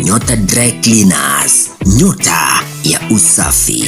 Nyota Dry Cleaners, nyota ya usafi.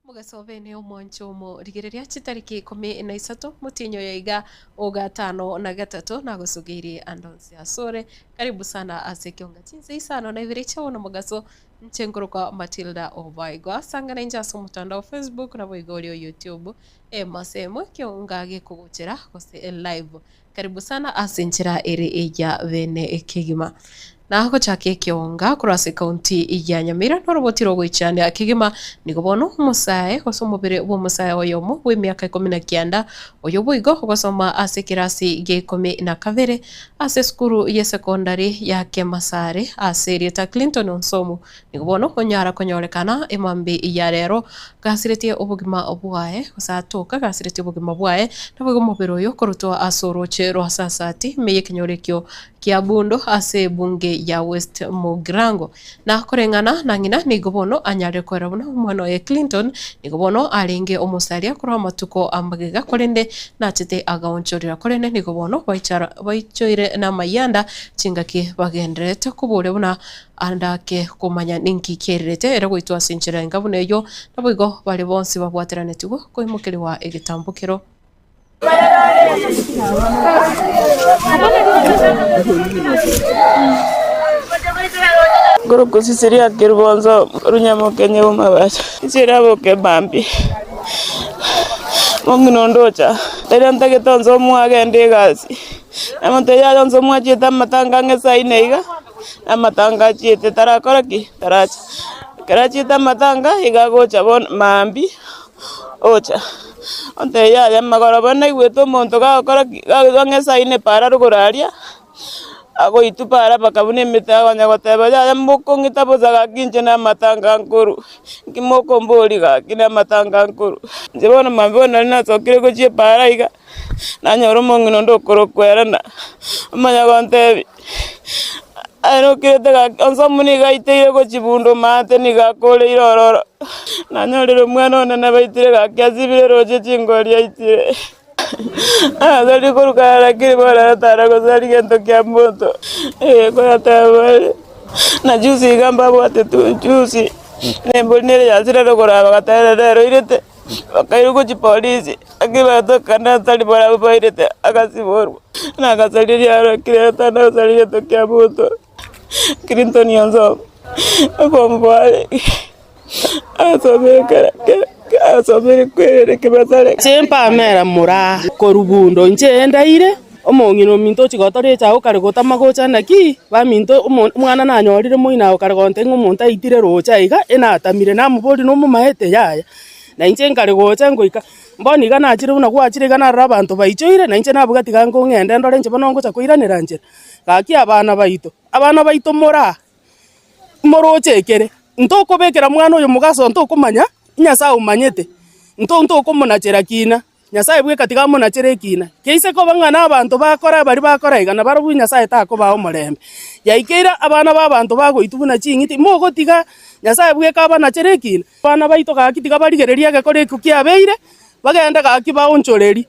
Mogeso bene omwancho omo rigereria chitariki ikomi na isato motienyi oyo iga ogatano na gatato nagosugeirie andonsi asore karibu sana ase ekionga chinsa isano na ibere chia bono mogaso Inche nkorokwa Matilda Obaigwa. Sang'ana inche ase omotandao Facebook naboigo oria o YouTube emasemo ekionga gekogochera gose live. Karibu sana ase enchera ere eya bene kegima. Na gochaka ekionga korwa ase ekaunti ya Nyamira noroboti rogoichania kegima nigo bono omosae gose omobere bw'omosae oyomo bw'emiaka ikomi na kianda oyo boigo ogosoma ase ekerasi gia ikomi na kabere Ase esukuru y'esekondari ya Kemasare ase erieta Clinton Onsomu nigo bono onyara konyorekana emambia ya rero gasiretie obogima bwaye gose atoka gasiretie obogima bwaye naboigo omobere oyo okorutwa ase oroche rwa Sasati ime y'ekenyoro ekio kia Bundo ase ebunge ya West Mugirango. Na koreng'ana na ng'ina nigo bono anyarire koera buna omwana oye Clinton nigo bono arenge omosaria korwa amatuko a magega korende nachete agaonchorera korende nigo bono baichara baichoire namayianda chingaki bagendererete koboria buna andake komanya ninki kiererete ere goitwa ase enchera enga buna eyio naboigo bare bonsi babwateranetigwe koimokerigwa egetambokero. Ngorokwa Cecilia Kerubo Runyamokenye bw'Amabaso, inche naboke mambia, omong'ina onde ocha, riria ntagete onse omoe agende egasi, namotebia yaya onse omoe achiete amatanga ang'e saa ine iga, amatanga achiete tarakora ki? Taracha. Ekero achiete amatanga, iga agocha bono mambia, ocha. Ontebia yaya magoroba naigwete omonto gagokora ki? Gagoika ang'e saa ine para rogoro aria, agoitwa para mpaka buna emete akonya goteba yaya mokong'ita bosa gaki inche na amatanga nkorwa, nki mokomboria gaki na amatanga nkorwa. Inche bono mambia bono nari nasokire gochia epara iga, nanyora omong'ina onde okorokwa Elena, omanya gontebia. Aye nokirete gaki, onsi omonto nigo aiteire gochia bunda omate nigo akoreire ororo. Nanyorire omwana one nabaitire gaki asibire roche chingori aitire. Agasari korwa kare lakini bono ere tara gosari gento kia monto. Ee koyateba are, na juzi iga mbabwate tu juzi, na embori nere yasira rogoro aba bagateba rero oirete. Bakairwa gochia polisi, lakini bagatoka natari barabwo bairete agasiborwa, na agasaria riaro ekero tana gosaria egento kia monto. Clinton Onsomo, okomoboa asomire kera kera asomire kwerere kebasare. Inche mpamera moraa korwa bundo inche ndaire, omong'ina ominto ochia gotoria echae okare gotama gocha naki, baminto omo omwana nanyorire moino ago kare gontebia ng'a omonto aitire roche aiga, enatamire namoboria nomomaete yaya. Na inche nkare gocha ngoika, mbono iga nachire buna gwachire iga narora abanto baichoire, na inche nabuga tiga nkong'ende ndore inche bono ngocha koiranera nchera. Gaki abana baito, abana baito moraa, moroche ekere, ntokobekera mwana oyo mogaso ntokomanya, Nyasaye omanyete, nto ntokomonachera kina. Nyasae bweka tiga amonachere ekina. Keise koba ng'a nabanto bakora baria bakora iga, nabarobwo Nyasae takobaa omorembe. Yaikeire abana b'abanto bagoitwa buna ching'iti, mogotiga Nyasae bweka abanachere ekina. Abana baito gaki tiga barigererie egekora ekio kiabeire, bagende gaki baonchorerie.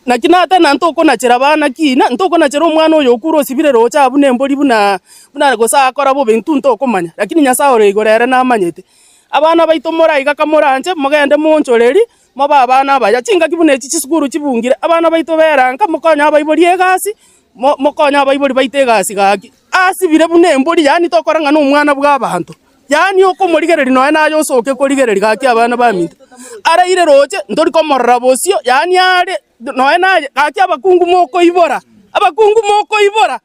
Naki natena ntokonachera abana kina, ntokonachera omwana oyo okure osibire roche abwo nembori buna buna gose akora bobe intwe ntokomanya, lakini Nyasae ore igoro ere namanyete. Abana baito more iga kamoranche, mogende moonchorerie, Mobe abana abaya. Chingaki buna echi chisukuru chibungire, abana baito beranka, mokonye abaibori egasi, mo mokonye abaibori baito egasi gaki. Asibire buna embori, yaani tokora ng'a nomwana bw'abanto. Yaani okomorigereria nonya naye osoke korigereria gaki abana baminto. Araire roche, ntori komorora bosio, yaani are. Nonya naye gaki abakungu mokoibora, abakungu mokoibora,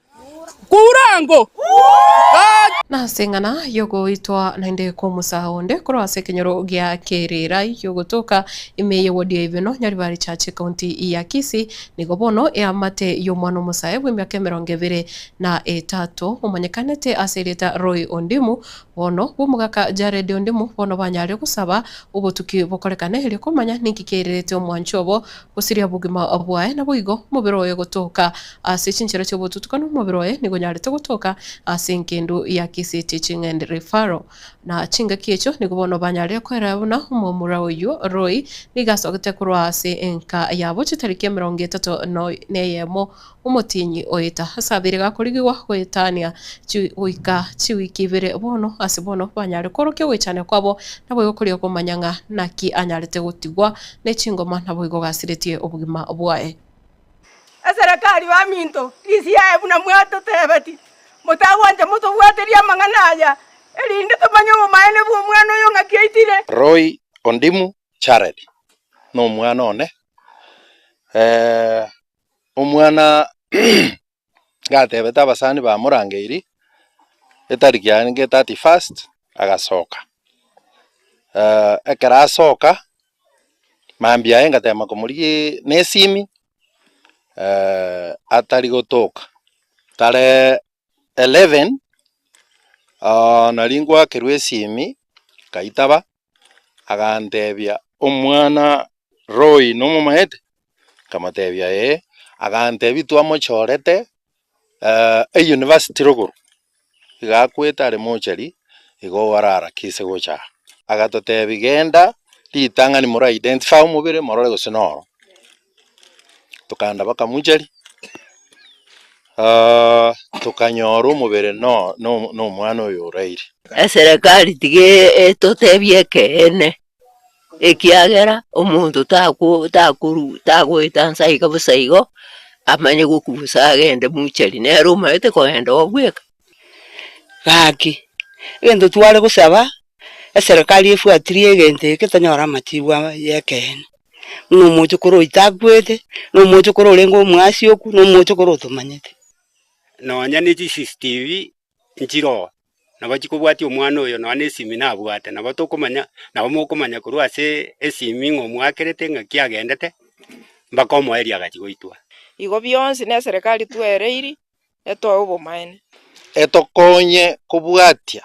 kura ango, gaki. Nase eng'ana y'ogoitwa naende kw'omosaha onde korwa ase ekenyoro gia Kererai y'ogotoka ime y'ewodi ya Ibeno, Nyaribari Church, Ekaunti ya Kisii, nigo bono eamate y'omwana omosae bw'emiaka emerongo ebere na etato omanyekanete ase erieta Roy Ondimu, bono bw'omogaka Jared Ondimu bono banyarire gosaba obotuki bokorekane erio komanya ninki kiairerete omwanchi obo gosiria obogima bwaye, naboigo omobere oye gotoka ase chinchera chi'obotutukanu, omobere oye nigo onyarete gotoka ase engendu ya Kisii Teaching and Referral. Na chingaki echio nigo bono banyarire koerera buna omomura oyio Roy nigo asogete korwa ase enka yabo chitariki emerongo etato neyemo omotienyi oeta. Ase abeire gakorigigwa goetania goika chiwiki ibere bono ase bono banyare koorokia ogoichania kwabo naboigo koria komanya ng'a naki anyarete gotigwa ne chingoma naboigo gasiretie obogima bwaye. Eserekari baminto, risia yaye buna mwatotebeti, motagwancha motobwaterie amang'ana aya, erinde tomanye obomaene bw'omwana oyo ng'aki aitire. Roy Ondimu Jared nomwana one, omwana gatebete abasani bamorangeiri etariki yarenge 31st agasoka. Ekero asoka, mambia aye ngatema komorigia na esimi atari gotoka, tarehe 11 nari ngwakerwa esimi nkaitaba, agantebia omwana Roy nomomaete? Nkamotebia ee, agantebia twamochorete eyunivasiti rogoro, iga akwete are mochari, igo ararakise gocha aa. Agatotebia genda ritang'ani mora identify omobere morore gose noro. Tokaenda mpaka mochari, tokanyora omobere no- no- na omwana oyo oraire. Eserekari tiga etotebie ekeene, ekiagera omonto tako takoru tagoeta nsa iga bosa igo, amanye gokugusa agende mochari, nere omanyete kogenda oo bweka. Gaki, egento tware gosaba, eserekari efuatirie egento eke tonyore amachibu aya y'ekeene, buna omochokoro oito akwete, na omochokoro orenge omwasioku, na omochokoro otomanyete. Nonya ne chi-CCTV nchire oo, nabo chikobwatia omwana oyo nonya na esimi nabwate, nabo tokomanya nabo mokomanya korwa ase esimi ng'a omwakerete ng'aki agendete, mpaka omoerio agachia goitwa. Igo bionsi neserekari twereiri, etoe obomaene. Etokonye kobwatia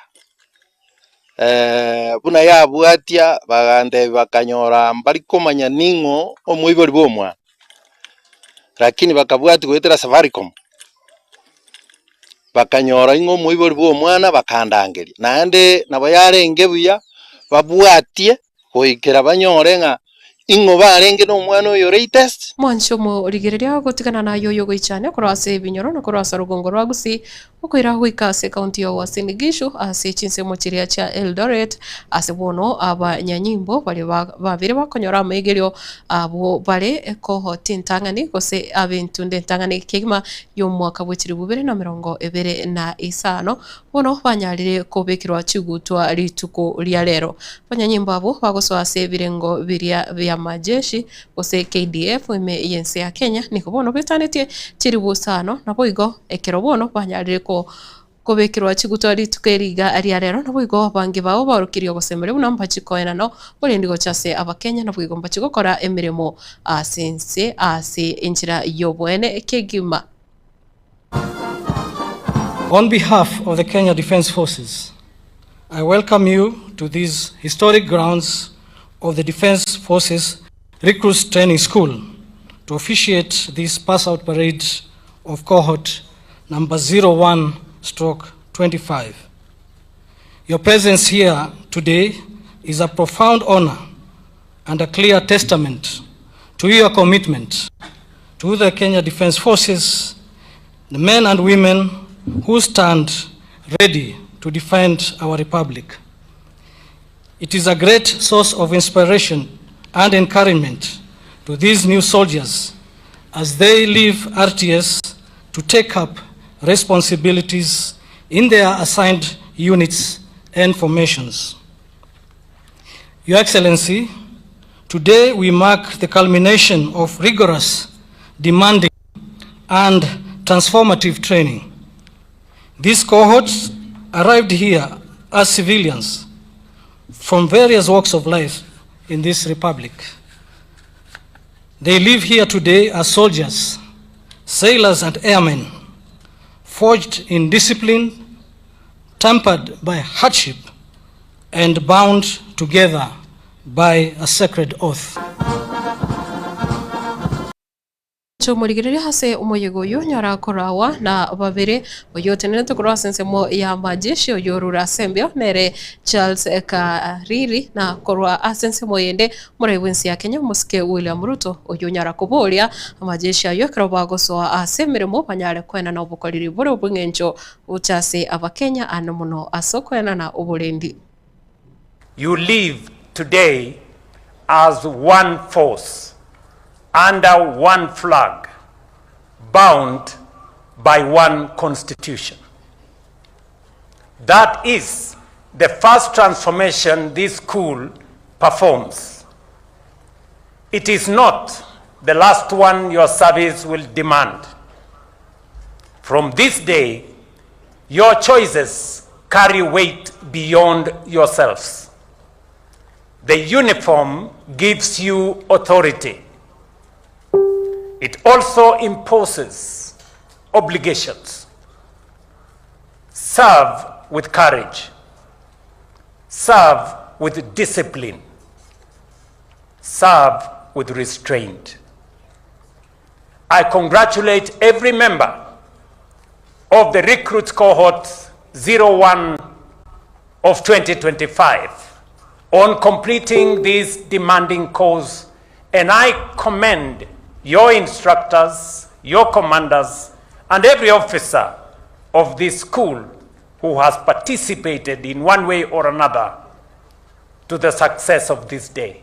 buna yabwatia bagantebia bakanyora mbari komanya ning'o omoibori bw'omwana, lakini bakabwatia goetera Safaricom, bakanyora ing'o omoibori bw'omwana bakandangeria. Naende nabo yarenge buya babwatie goikera banyore ng'a ing'o barenge nomwana oyo latest. Mwanche omorigereria gotigana naye oyo ogoichania korwa ase ebinyoro na korwa ase orogongo rwa Gusii, okoira goika ase ekaunti ya Uasin Gishu ase chinsemo chiria chia Eldoret, ase bono abanyanyimbo baria babere bakonyora amaigerio abwo bare cohort entang'ani gose ab'entunde entang'ani kegima y'omwaka bwe chilifu bibere na emerongo ebere na isano. Bono banyarire kobekerwa chigutwa rituko ria rero. Abanyanyimbo abwo bagosoa ase ebirengo biria bi'amajeshi gose KDF ime y'ense ya Kenya nigo bono betanetie chilifu isano naboigo ekero bono banyarire kobekerwa chigutwa rituko eri iga ria rero naboigo abange bao baorokirie ogosemeria buna mbachi koenana oborendi gocha ase abakenya naboigo mbachi gokora emeremo ase ense ase enchera y'oboene kegima. On behalf of the Kenya Defence Forces, I welcome you to these historic grounds of the Defence Forces Recruits Training School to officiate this pass-out parade of cohort number 01/25. Your presence here today is a profound honor and a clear testament to your commitment to the Kenya Defence Forces, the men and women who stand ready to defend our republic. It is a great source of inspiration and encouragement to these new soldiers as they leave RTS to take up responsibilities in their assigned units and formations. Your Excellency, Today we mark the culmination of rigorous, demanding and transformative training. These cohorts arrived here as civilians from various walks of life in this republic. They live here today as soldiers, sailors and airmen, forged in discipline, tempered by hardship, and bound together by a sacred oath. Chomorigereria ase omoyega oyio nyora korawa na babere, oyio otenenerete korwa ase ensemo y'amajeshi oyio orure ase embeo nere Charles Kariri, na korwa ase ensemo eyende omorai bw'ense ya Kenya omosike William Ruto oyio onyara koboria amajeshi ayio ekero bagosoa ase emeremo banyare koenana obokoreri bore obw'eng'encho gocha ase abakenya ande mono ase okoenana oborendi. You live today as one force under one flag, bound by one constitution. That is the first transformation this school performs. It is not the last one your service will demand. From this day, your choices carry weight beyond yourselves. The uniform gives you authority. It also imposes obligations. Serve with courage. Serve with discipline. Serve with restraint. I congratulate every member of the recruit cohort 01 of 2025 on completing this demanding course, and I commend your instructors, your commanders, and every officer of this school who has participated in one way or another to the success of this day.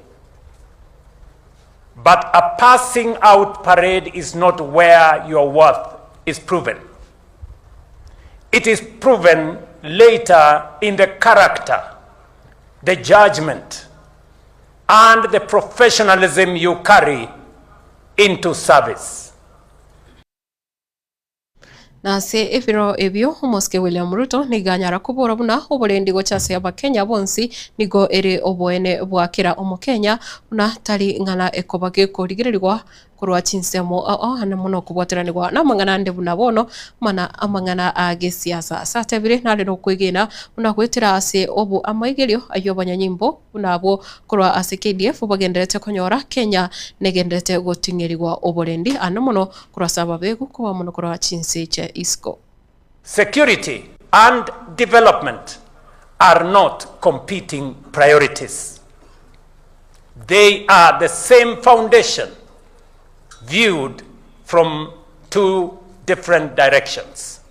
But a passing out parade is not where your worth is proven. It is proven later in the character, the judgment, and the professionalism you carry into service. Na ase ebiro ebio omosike William Ruto nigo anyara kobora buna oborendi gocha ase abakenya bonsi nigo ere oboene bwa kera omokenya buna tari ng'ana ekoba gekorigererigwa korwa chinsemo ao ande mono kobwateranigwa namang'ana ande buna bono mana amang'ana a gesiasa. Ase atebire nare nokwegena buna goetera ase obo amaigerio ayio abanyanyimbo buna abwo korwa ase KDF bagendererete konyora Kenya negendererete goting'erigwa oborendi ande mono korwa ase ababegu koba mono korwa chinse chia isiko. Security and development are not competing priorities. They are the same foundation viewed from two different directions.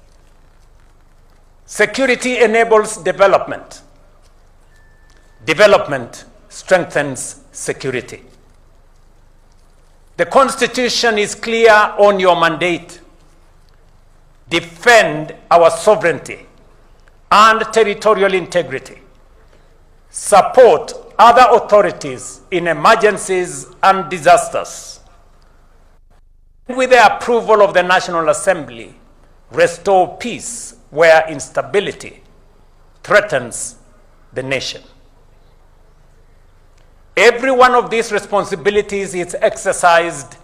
Security enables development. Development strengthens security. The Constitution is clear on your mandate. Defend our sovereignty and territorial integrity. Support other authorities in emergencies and disasters. With the approval of the National Assembly, restore peace where instability threatens the nation. Every one of these responsibilities is exercised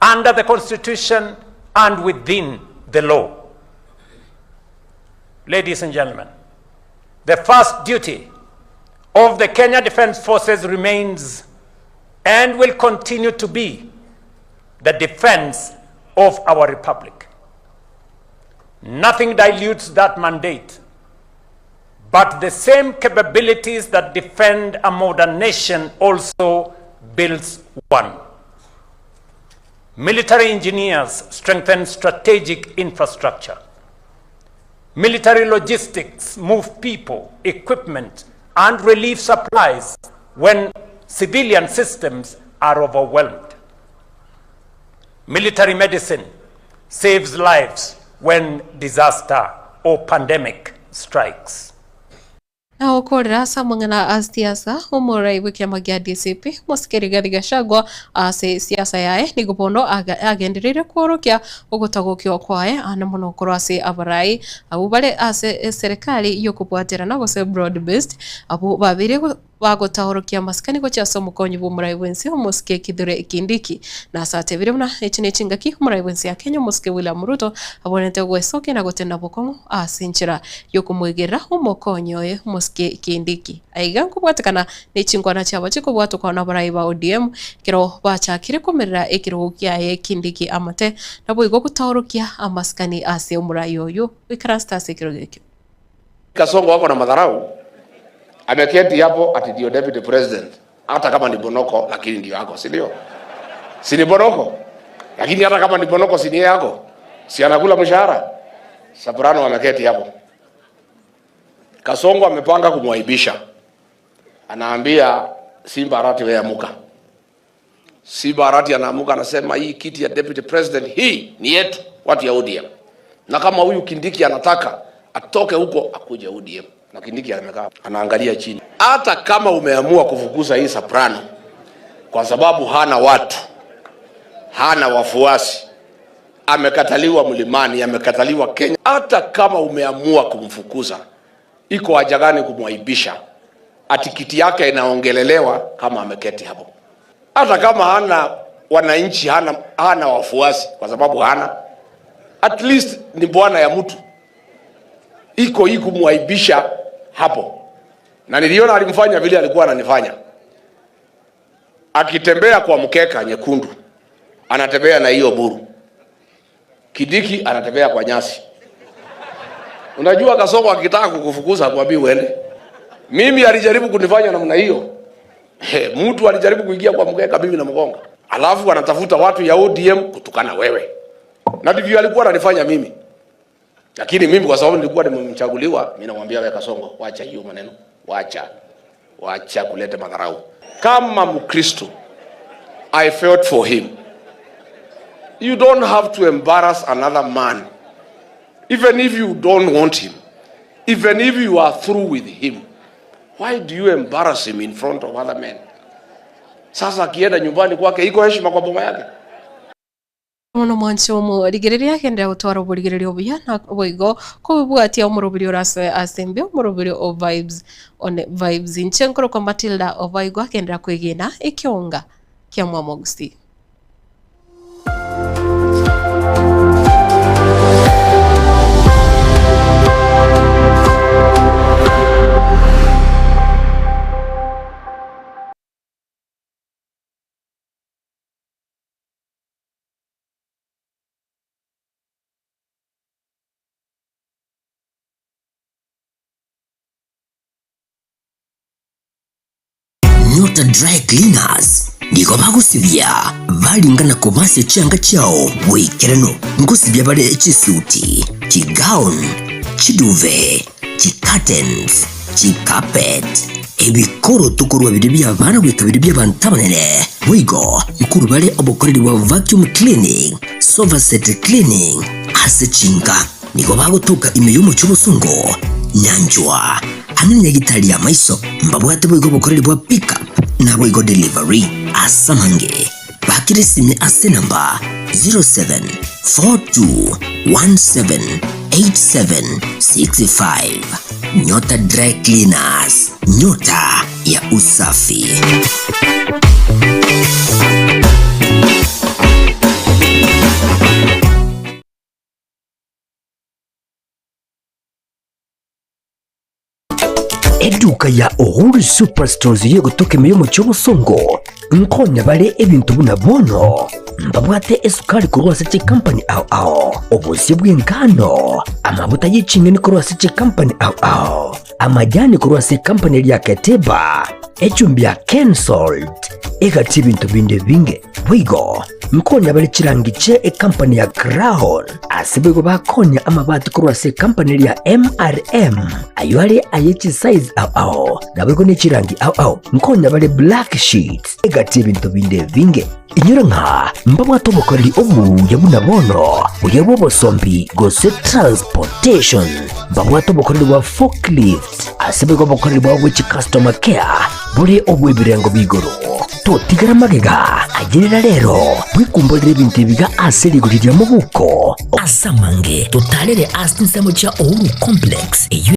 under the Constitution and within the law. Ladies and gentlemen, the first duty of the Kenya Defence Forces remains and will continue to be the defense of our republic. Nothing dilutes that mandate, but the same capabilities that defend a modern nation also builds one. Military engineers strengthen strategic infrastructure. Military logistics move people, equipment, and relief supplies when civilian systems are overwhelmed. Military medicine saves lives when disaster or pandemic strikes. Na gokorera ase amang'ana a siasa, omorai bw'ekiama gia DCP, Mosike Rigathi Gachagua, ase siasa yaye nigo bono agendereire kworokia ogotagokiwa kwaye ande mono korwa ase abarai abwo bare ase eserekari y'okobwaterana gose broad based abwo babeire Bagotaorokia amasikani gochia ase omokonyi bw'omorai bw'ense omosike Kithure Kindiki. Na ase atebire buna echi nechingaki omorai bw'ense ya Kenya omosike William Ruto abwenerete gwesokia na gotenena bokong'u ase enchera yokomwegerera omokonyi oye omosike Kindiki. Aiga nkobwatekana nechinkwana chiabo chikobwatokwa nabarai ba ODM ekero bachakire komerera ekerogo kiaye Kindiki amate naboigo gotaorokia amasikani ase omorai oyio oikaransete ase ekerogo ekio. Kasongo wako na madharau ameketi hapo ati ndio deputy president, hata kama ni Bonoko lakini ndio yako, si ndio? Si ni Bonoko? Lakini hata kama ni Bonoko si ni yako, si anakula mshahara? Soprano ameketi hapo. Kasongo amepanga kumwaibisha, anaambia Simba Arati, wewe amuka. Simba Arati anaamuka anasema hii kiti ya deputy president hii ni yetu watu ya ODM, na kama huyu Kindiki anataka atoke huko akuje ODM. Na Kindiki amekaa anaangalia chini. Hata kama umeamua kufukuza hii Soprano kwa sababu hana watu, hana wafuasi, amekataliwa mlimani, amekataliwa Kenya. Hata kama umeamua kumfukuza, iko haja gani kumwaibisha? Ati kiti yake inaongelelewa kama ameketi hapo hata kama hana wananchi, hana, hana wafuasi, kwa sababu hana, at least ni bwana ya mtu, iko hii kumwaibisha hapo. Na niliona alimfanya vile alikuwa ananifanya, akitembea kwa mkeka nyekundu, anatembea na hiyo buru. Kidiki anatembea kwa nyasi. Unajua Kasongo akitaka kukufukuza akwambii uende. Mimi alijaribu kunifanya namna hiyo. He, mtu alijaribu kuingia kwa mkeka mimi na mgonga. Alafu anatafuta watu ya ODM kutukana wewe. Na ndivyo alikuwa ananifanya mimi. Lakini mimi kwa sababu nilikuwa nimemchaguliwa, mimi namwambia wewe Kasongo, wacha hiyo maneno. Wacha. Wacha kuleta madharau. Kama Mkristo, I felt for him. You don't have to embarrass another man. Even if you don't want him. Even if you are through with him. Why do you embarrass him in front of other men? Sasa akienda nyumbani kwake iko heshima kwa boma yake? Bono mwanche omorigereria agenderera gotwara oborigereria obuya na boigo kobwatia omoroberi orasoe ase embe omoroberi o vibes one vibes inche nkorokwa Matilda obaigwa agenderera kwegena ekionga kia Mwamogusii. Nyota Dry Cleaners nigo bagosibia baringa na kobasia chianga chiao boikeranu. Ngosibia bare chisuti, chigown, chiduve, chicurtains, chicarpet, ebikoroto korwa biria bi'abana goika biria bi'abanto abanene. Boigo nkorwa bare obokoreri bwa vacuum cleaning, sofa set cleaning ase chinka. Nigo bagotoka ime y'omochie obosongo, nyanchwa, ang'e na nyagitari y'amaiso. Mbabwate boigo obokoreri bwa pick up naboigo delivery. Ase amange, bakire esimi ase enamba 0742178765. Nyota Dry Cleaners, nyota ya usafi. Eduka ya Uhuru Superstores yegotoka ime y'omochie obosongo nkonya bare ebinto buna bono mbabwate esukari korwa ase chikampani ao ao, obosie bw'engano, amabuta ye ching'eni korwa ase chikampani ao ao, amajani korwa ase ekampani eria ya Keteba, echumbi ya Kensalt, egati ebinto binde ebinge. Boigo nkonya bare chirangi chie ekampani ya Crown, ase boigo bakonya amabati korwa ase ekampani eria ya MRM, ayio are aye chisize ao ao, naboigo ne chirangi ao ao. Nkonya bare black sheets, egati ebinto binde ebinge. Inyora ng'a mbabwate obokoreri obuya buna bono, buya bw'obosombi gose transportation. Mbabwate obokoreri bwa forklift, ase boigo obokoreri bwabo bwe chicustomer care bore obw'ebirengo b'igoro. Totigara magega, ayerera rero, bwekumborere ebinto ebiga ase rigori ria mobuko. Ase amange, totarere ase chinsemo chia Uhuru Complex, eyio.